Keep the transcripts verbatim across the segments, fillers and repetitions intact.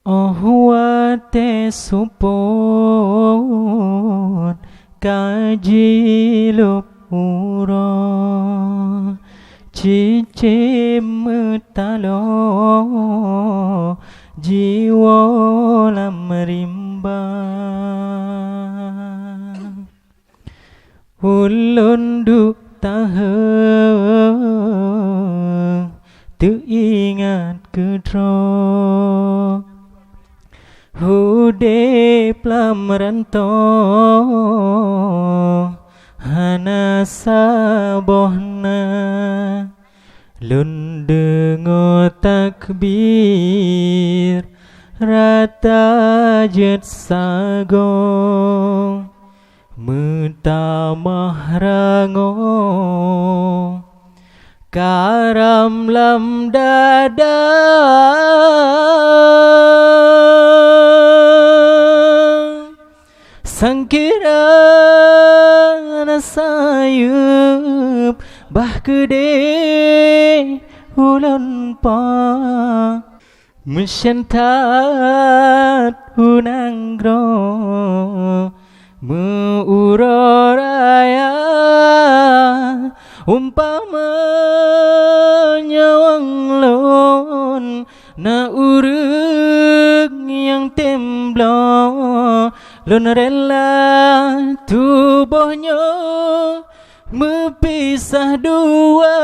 Óh watée seupôt ka jilôb uroe, cicém meutaloe jiwoe lam rimba. Ulôn duek tahe teuingat keudroe, udeb lam rantoe hana saboh na. Lôn deungoe takbir rata jeuet sagoe, meutamah rangoe karam lam dada. Sangkira na sayeueb bah keudeh ulôn po, meusyeuet that u nanggroe meu uroe raya. Umpama nyawöng lôn na ureuëng nyang tem bloe, lôn rela tuboh nyoe meupisah dua.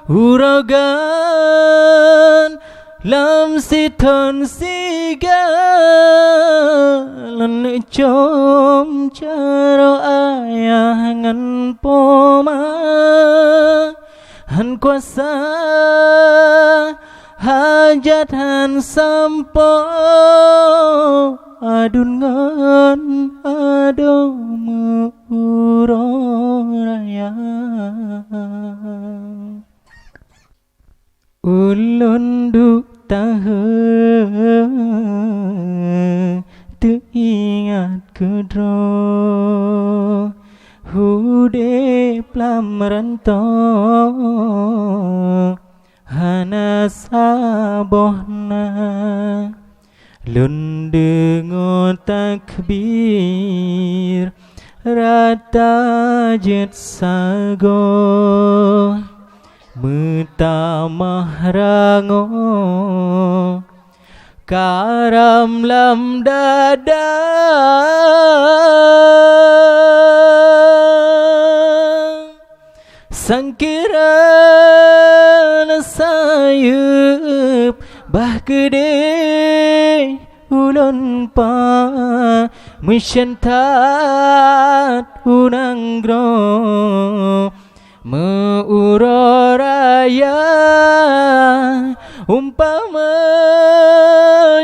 Uroe gan lam sithon siga, lôn neucöm jaroe ayah ngon poma. Han kuasa, hajat han sampoe, aduen ngon adoe meu uroe raya. Ulôn duek tahe teuingat keudroe, udeb lam rantoe hana saboh na. Lôn deungoe takbir rata jeuet sagoe, meutamah rangoe karam lam dada. Sangkira na sayeueb bah keudeh ulôn po, meusyeuet that u nanggroe meu uroe raya. Umpama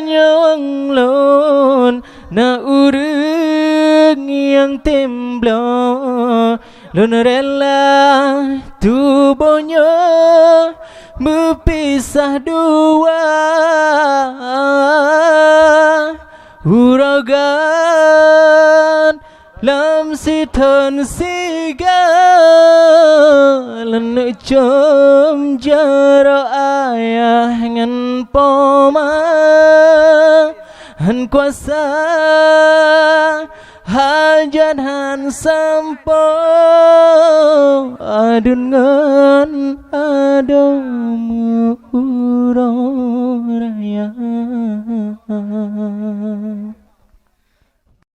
nyawöng lôn na ureuëng nyang tem bloe, lôn rela tuboh nyoe meupisah dua. Uroe gan lam sithon siga, lôn neucöm jaroe ayah ngon poma. Han kuasa, hajat han sampoe, aduen ngon adoe meu uroe raya.